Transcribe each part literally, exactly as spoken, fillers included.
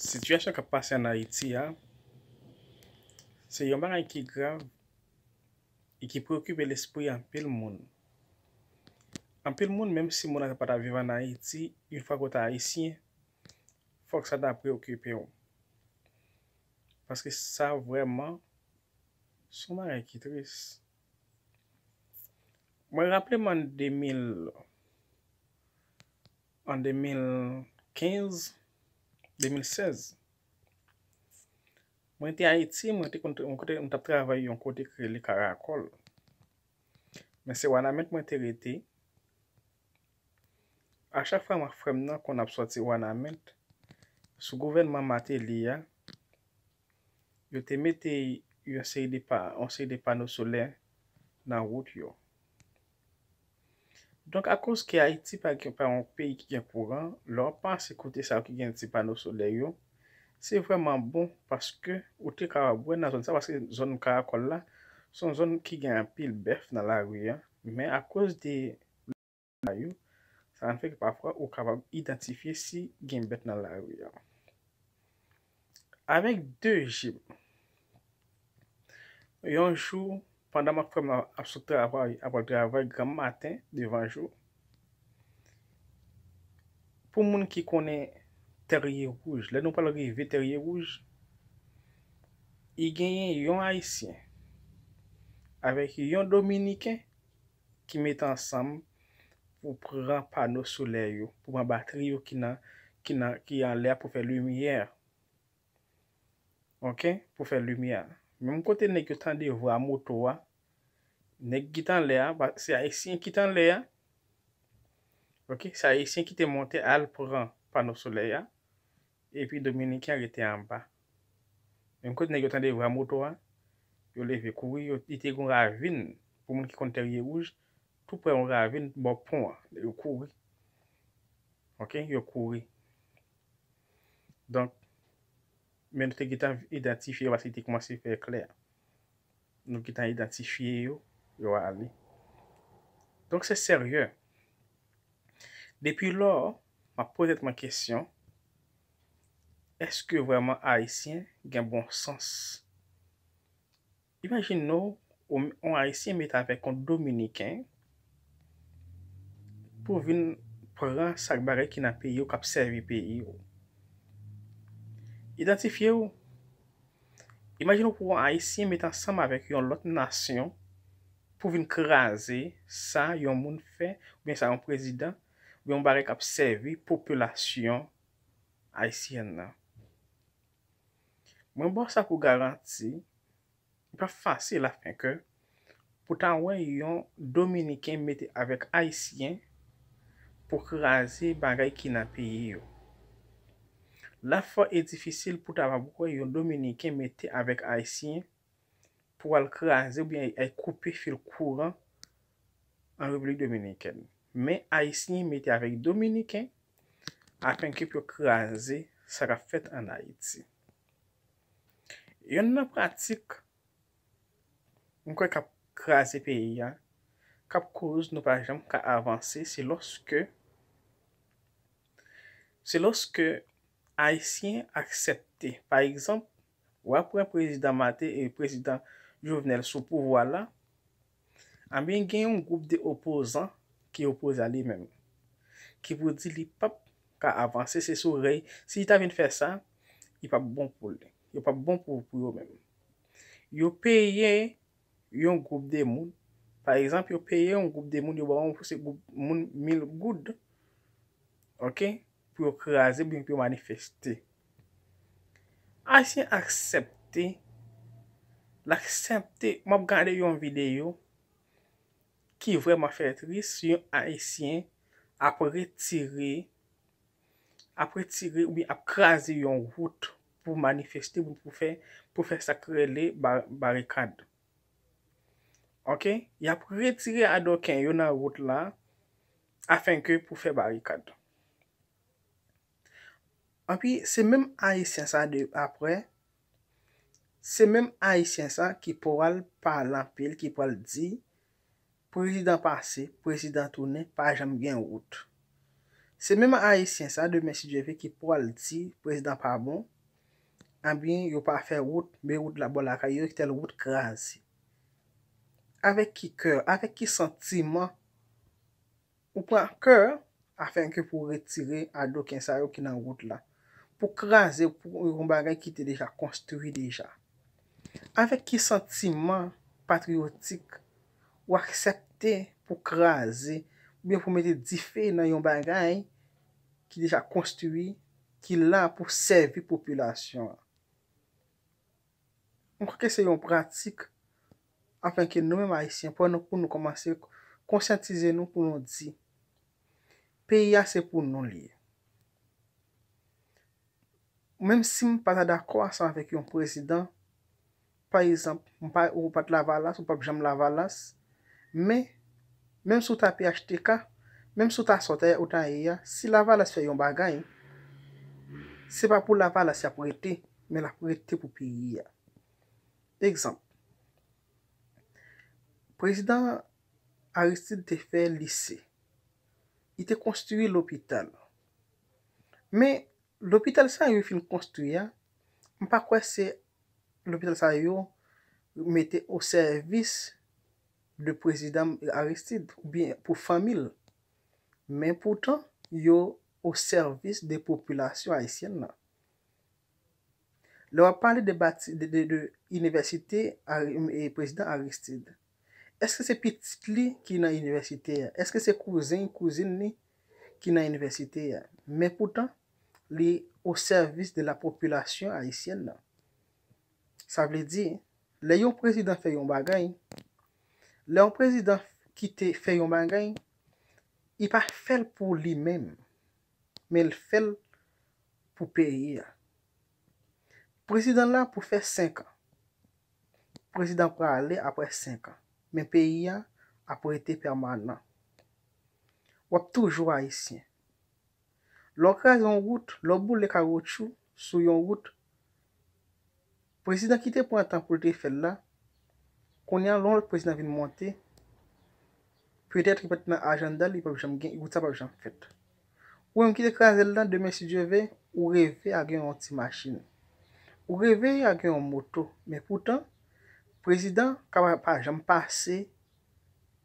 Sitiyasyon k ap pase ann Ayiti a, se yon bagay ki grav e ki preokipe lespri anpil moun. Anpil moun, menm si moun nan pa ta viv ann Ayiti, yon fwa ke w ta ayisyen, fòk sa ta preokipe w. Paske sa vrèman, se yon bagay ki tris. Mwen raple m an de mil, an de mil kenz, de mil sèz, mwen te Ayiti, mwen te konn, mwen kote, mwen t ap travay yon kote ki rele Karakòl. Men se Wanament mwen te rete. A chak fwa mwen frè m nan konn ap sòti Wanament, sou gouvènman Martelly a, yo te mete yon seri de pa, yon seri de pano solè nan wout yo. Donk, akoz ke Ayiti pa gen, pa yon peyi ki gen kouran, lè w pase kote sa yo ki gen ti pano solè yo, se vrèman bon paske ou te kapab wè nan zòn sa, paske zòn Karakòl la, se yon zòn ki gen anpil bèf nan lari a, men akoz de la yo, sa fè ke pafwa ou kapab idantifye si gen bèt nan lari a. Avèk de je m, yon jou, pandan m ap frè m ap sot travay, ap al travay granm maten, devan jou, pou moun ki konnen Tèrye Wouj, lè nou pral rive Tèrye Wouj, i genyen yon Ayisyen avèk yon Dominiken ki mete ansanm pou pran pano solè yo, pou pran batri yo ki nan, ki nan, ki anlè a pou fè limyè. Oke? Pou fè limyè. Menm kote nèg yo tande vwa moto a, nèg ki t anlè a, pa, se Ayisyen ki t anlè a. Oke? Se Ayisyen ki te monte al pran pano solè a. Epi Dominiken an rete anba. Menm kote nèg yo tande vwa moto a, yo leve kouri, yo, li te gen yon ravin, pou moun ki konn Tèrye Wouj, tou prè yon ravin bò pon an, yo kouri. Oke, yo kouri. Donk, men nou te gentan idantifye yo paske li te kòmanse fè klè. Nou gentan idantifye yo, yo ale. Donk, se serye. Depi lò, m ap poze tèt mwen kesyon, èske vrèman Ayisyen gen bon sans? Imajine w, yon Ayisyen mete avèk yon Dominiken pou vin pran sak bagay ki nan peyi w, k ap sèvi peyi w. Idantifye w. Imajine w pou yon Ayisyen mete ansanm avèk yon lòt nasyon pou vin kraze sa yon moun fè, oubyen sa yon prezidan, oubyen yon bagay k ap sèvi popilasyon ayisyèn nan. Mwen ba w sa pou garanti, li p ap fasil afenke pou ta wè yon Dominiken mete avèk Ayisyen pou kraze bagay ki nan peyi yo. L ap fò e difisil pou ta va wè yon Dominiken mete avèk Ayisyen pou al kraze oubyen al koupe fil kouran an Repiblik Dominikèn. Men Ayisyen mete avèk Dominiken afenke pou yo kraze sa k ap fèt ann Ayiti. Yonn nan pratik, m kwè, k ap kraze peyi a, k ap koz nou pa janm ka avanse, se lòske, se lòske Ayisyen aksepte, pa egzanp, w ap pran prezidan Mate e prezidan Jovenel sou pouvwa la, anben gen yon gwoup de opozan ki opoze a li menm, ki pou di li p ap ka avanse, se sou rèy. Si li ta vin fè sa, li p ap bon pou li. Yo p ap bon pou, pou yo menm. Yo peye yon gwoup de moun. Pa egzanp, yo peye yon gwoup de moun, yo ba yon, se gwoup moun mil goud. Oke? Pou yo kraze, oubyen pou yo manifeste. Ayisyen aksepte, l aksepte, m ap gade yon videyo ki vrèman fè tris, yon Ayisyen ap retire, ap retire oubyen ap kraze yon wout pou manifeste, pou, pou fè, pou fè sa k rele ba-, barikad. Oke? Y ap retire adoken yo nan wout la, afenke pou fè barikad. Anpi, se menm Ayisyen sa de, apre, se menm Ayisyen sa ki pral pale anpil, ki pral di, prezidan pase, prezidan tounen, pa janm gen wout. Se menm Ayisyen sa, demen si Dye vle, ki pral di prezidan pa bon, ebyen, yo pa fè wout, men wout la bò lakay yo, tèl wout kraze. Avèk ki kè, avèk ki santiman ou pran kè afenke pou retire adoken sa yo ki nan wout la, pou kraze pou yon bagay ki te deja konstwi deja? Avèk ki santiman patriyotik ou aksepte pou kraze oubyen pou mete dife nan yon bagay ki deja konstwi, ki la pou sèvi popilasyon an? Mwen kwè ke se yon pratik afenke nou menm Ayisyen, pou nou, pou nou kòmanse konsyantize nou, pou nou di, peyi a se pou nou li ye. Menm si m pa ta dakò ansanm avèk yon prezidan, pa egzanp, m pa, ou pa t Lavalas, ou p ap janm Lavalas, men, menm si w ta P H T K, menm si w ta sa w ta, ou ta ye a, si Lavalas fè yon bagay, se pa pou Lavalas y ap rete, men l ap rete pou peyi a. Egzanp, prezidan Aristide te fè lise. Li te konstwi lopital. Men, lopital sa yo fin konstwi a, m pa kwè se lopital sa yo mete o sèvis de prezidan Aristide oubyen pou fanmi l. Men poutan, yo o sèvis de popilasyon ayisyèn nan. Lè w ap pale de bati, de, de, de inivèsite Ari-, e, prezidan Aristide, èske se pitit li ki nan inivèsite a? Èske se kouzen, kouzin li ki nan inivèsite a? Men poutan, li o sèvis de la popilasyon ayisyèn nan. Sa vle di, lè yon prezidan fè yon bagay, lè yon prezidan kite fè yon bagay, li pa fè l pou li menm, men l fè l pou peyi a. Prezidan la pou fè senk an. Prezidan prale apre senk an. Men peyi a ap rete pèmanan. W ap toujou ayisyen. Lè w kraze yon wout, lè w boule kawotchou sou yon wout, prezidan ki te pran tan pou l te fè l la, kounye a, lè yon lòt prezidan vin monte, petèt li pa t nan ajanda l, li p ap janm gen, wout sa p ap janm fèt. Ou menm ki te kraze l la, demen si Dye vle, ou reve a gen yon ti machin. Ou reve a gen yon moto. Men poutan, prezidan ka pa, pa janm pase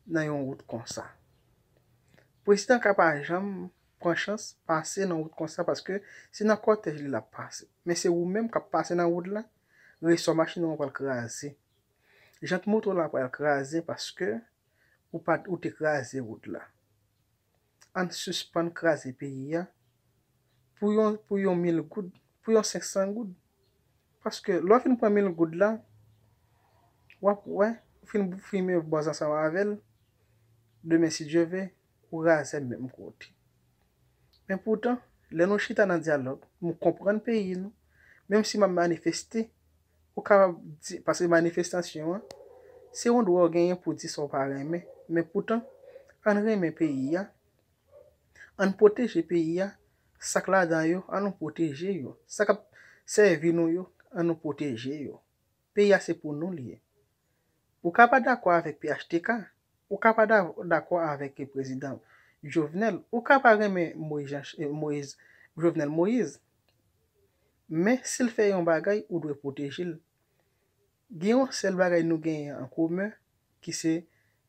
nan yon wout konsa. Prezidan ka pa janm pran chans pase nan wout konsa paske se nan kòtèj li l ap pase. Men se ou menm k ap pase nan wout la, resò machin ou an pral kraze. Jant moto la pral kraze paske ou pa t, ou te kraze wout la. Ann sispann kraze peyi a pou yon, pou yon mil goud, pou yon senk san goud. Paske lè w fin pran mil goud la, w ap wè, ou fin fimen bòz ansanm avè l, demen si Dye vle, ou razè menm kote. Men poutan, lè nou chita nan dyalòg, nou konprann peyi nou, menm si m ap manifeste, ou kapab di, paske manifestasyon an, se yon dwa w genyen pou di sa w pa renmen. Men poutan, ann renmen peyi a, ann pwoteje peyi a, sa k ladan yo, ann nou pwoteje yo. Sa k ap sèvi nou yo, ann nou pwoteje yo. Peyi a se pou nou li ye. Ou ka pa dakò avèk P H T K, ou ka pa da-, dakò avèk prezidan Jovenel, ou ka pa renmen Moïse Jean, eh, Moïse, Jovenel Moïse. Men si l fè yon bagay, ou dwe pwoteje l. Gen yon sèl bagay nou genyen an komen, ki se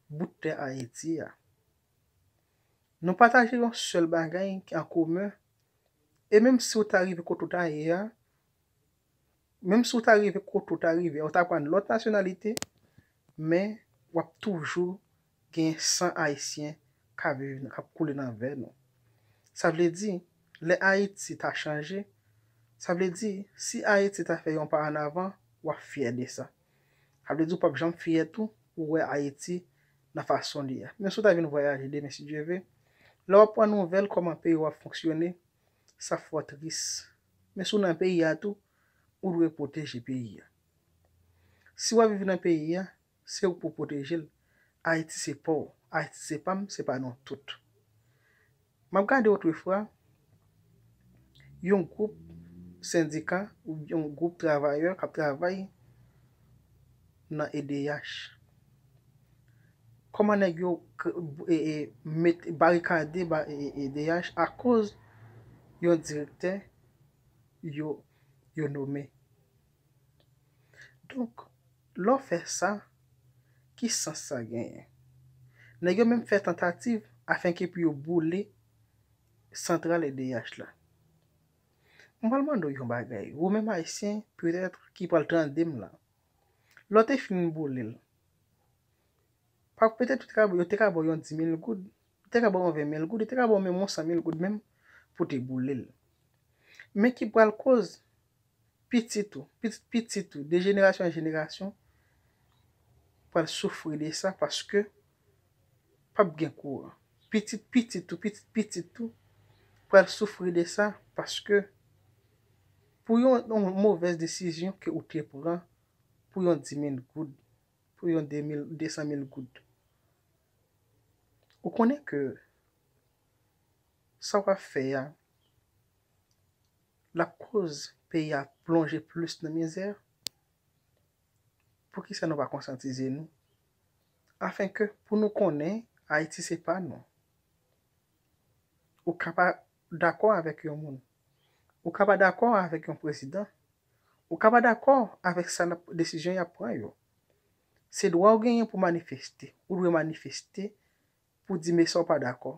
bout tè Ayiti a. Nou pataje yon sèl bagay an komen, e menm si w ta rive kote w ta ye a, menm si w ta rive kote w ta rive a, ou ta pran lòt nasyonalite, men w ap toujou gen san ayisyen k ap viv, k ap koule nan vè nou. Sa vle di, lè Ayiti ta chanje, sa vle di, si Ayiti ta fè yon pa an avan, w ap fyè de sa. Sa vle di, ou p ap janm fyè tou, ou wè Ayiti nan fason li ye a. Men si w ta vin vwayaje demen, si Dye vle, lè w ap pran nouvèl kòman peyi w ap fonksyone, sa fè w tris. Men si w nan peyi a tou, ou dwe pwoteje peyi a. Si w ap viv nan peyi a, se ou k pou pwoteje l. Ayiti se pa w, Ayiti se pa m, se pa nou tout. M ap gade otrefwa, yon gwoup sendika ou yon gwoup travayè k ap travay nan E D H. kòman nèg yo k- e, e, met barikade ba, e, e, D H akoz yon direktè yo, yo nome. Donk, lè w fè sa, ki sans sa genyen? Nèg yo menm fè tantativ afenke pou yo boule santral E D H la. Mwen pral mande w yon bagay, ou menm Ayisyen, petèt, ki pral tande m la. Lè w te fin boule l, pa petèt ou te ka, yo te ka ba w yon dis mil goud, yo te ka ba w yon ven mil goud, yo te ka ba w menm yon san mil goud menm pou te boule l. Men ki pral koz pitit ou, pitit pitit ou, de jenerasyon an jenerasyon, pral soufri de sa paske p ap gen kouran. Pitit pitit ou, pitit pitit ou pral soufri de sa paske pou yon, yon movèz desizyon ke ou te pran pou yon dis mil goud, pou yon de mil, de san mil goud. Ou konnen ke sa w ap fè a, l ap koz peyi a plonje plis nan mizè. Poukisa nou pa konsyantize nou? Afenke pou nou konnen Ayiti se pa nou. Ou ka pa dakò avèk yon moun. Ou ka pa dakò avèk yon prezidan. Ou ka pa dakò avèk sa l ap, desizyon y ap pran yo. Se dwa w genyen pou manifeste. Ou dwe manifeste pou di men sa w pa dakò.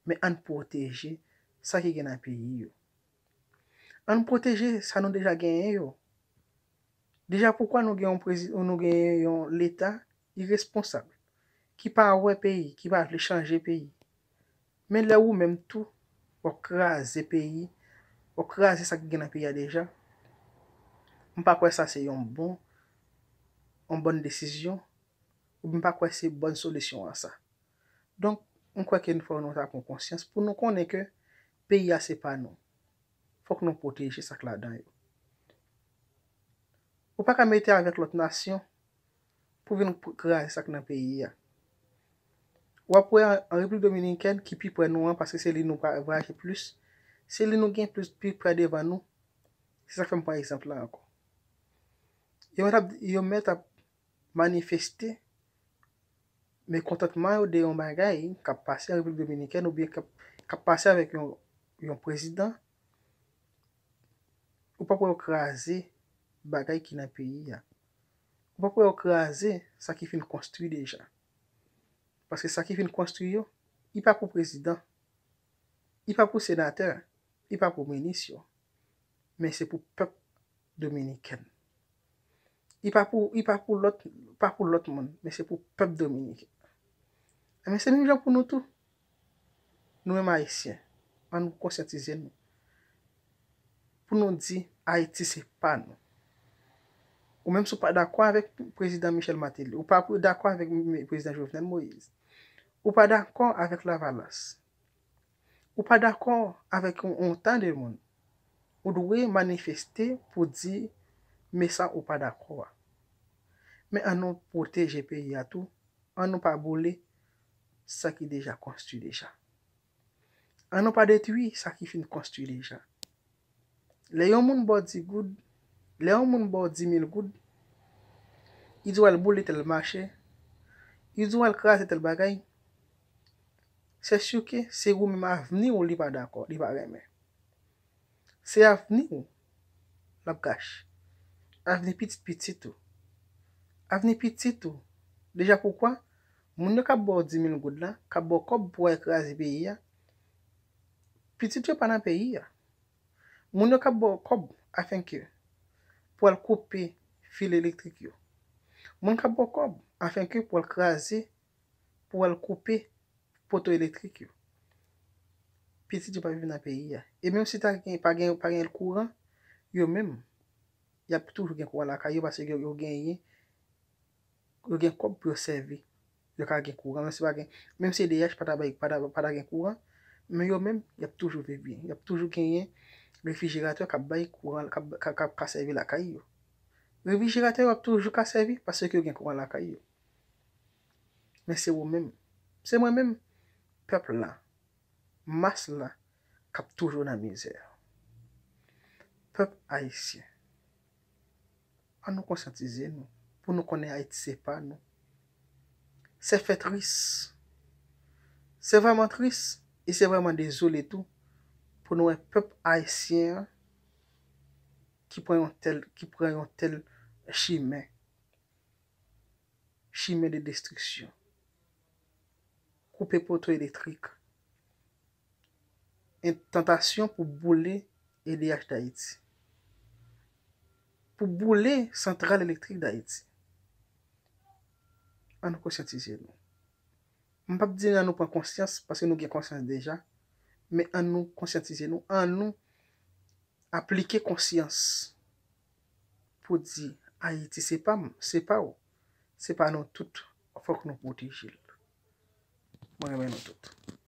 Men ann pwoteje sa ki gen nan peyi yo. Ann pwoteje sa nou deja genyen yo. Deja poukwa nou gen yon prezi, nou gen yon leta iresponsab, ki pa wè peyi, ki pa vle chanje peyi. Men lè ou menm tou, w ap kraze peyi, w ap kraze sa ki gen nan peyi a deja, m pa kwè sa se yon bon, yon bòn desizyon, oubyen m pa kwè se bòn solisyon an sa. Donk, m kwè ke fò nou ta pran konsyans pou nou konnen ke peyi a se pa nou. Fòk nou pwoteje sa k ladan yo. Ou pa ka mete avèk lòt nasyon pou vin kraze sa k nan peyi a. W ap wè an, an Repiblik Dominikèn ki pi prè nou an, paske se li nou pa vwayaje plis, se li nou gen plis, pi prè devan nou. Se sa k fè m pran egzanp la ankò. Yo mèt ap, yo mèt ap manifeste mekontantman yo de yon bagay k ap pase an Repiblik Dominikèn oubyen k ap, k ap pase avèk yon, yon prezidan, ou p ap wè yo kraze bagay ki nan peyi a. Ou p ap wè yo kraze sa ki fin konstwi deja. Paske sa ki fin konstwi yo, li pa pou prezidan, li pa pou senatè, li pa pou minis yo. Men se pou pèp dominikèn. Li pa pou, li pa pou lòt, pa pou lòt moun, men se pou pèp dominikèn. Ebyen, se menm jan pou nou tou. Nou menm Ayisyen, ann nou konsyantize nou. Pou nou di, Ayiti se pa nou. Ou menm si w pa dakò avèk prezidan Michel Martelly, ou pa dakò avèk prezidan Jovenel Moïse, ou pa dakò avèk Lavalas, ou pa dakò avèk yon, yon ta de moun, ou dwe manifeste pou di men sa ou pa dakò a. Men ann nou pwoteje peyi a tou, ann nou pa boule sa ki deja konstwi deja. Ann nou pa detwi sa ki fin konstwi deja. Lè yon moun ba w dis goud, lè yon moun ba w dis mil goud, li di w al boule tèl mache, li di w al kraze tèl bagay, se si ke se ou menm avni w li pa dakò, li pa renmen. Se avni w l ap gache. Avni pitit pitit ou. Avni pitit ou. Deja poukwa? Moun yo k ap ba w dis mil goud la, k ap ba w kòb pou w al kraze peyi a, pitit yo pa nan peyi a. Moun yo k ap ba w kòb afenke pou al koupe fil elektrik yo. Moun k ap ba w kòb afenke pou al kraze, pou al koupe poto elektrik yo. Pitit yo pa viv nan peyi a. E menm si ta gen, pa gen, pa gen kouran, yo menm, y ap toujou gen kouran lakay yo paske yo, yo genyen, yo gen kòb pou yo sèvi. Yo ka gen kouran, menm si pa gen, menm si E D H pa ta bay, pa ta, pa ta gen kouran, men yo menm, y ap toujou viv byen. Y ap toujou genyen refrijeratè k ap bay kouran, k ap, k ap, k ap ka sèvi lakay yo. Refrijeratè yo ap toujou ka sèvi paske yo gen kouran lakay yo. Men se ou menm, se mwen menm, pèp la, mas la k ap toujou nan mizè. Pèp ayisyen, ann nou konsyantize nou pou nou konnen Ayiti se pa nou. Se fè tris. Se vrèman tris e se vrèman dezole tou pou nou wè pèp ayisyen an ki pran yon tèl, ki pran yon tèl chimen, chimen de destriksyon. Koupe poto elektrik, en- tantasyon pou boule E D H Dayiti, pou boule santral elektrik Dayiti. An nou konsyantize nou. M p ap di an nou pran konsyans, paske nou gen konsyans deja, men an nou konsyantize nou, an nou aplike konsyans pou di Ayiti se pa m, se pa w, se pa nou tout, fòk nou pwoteje l. Mwen renmen nou tout.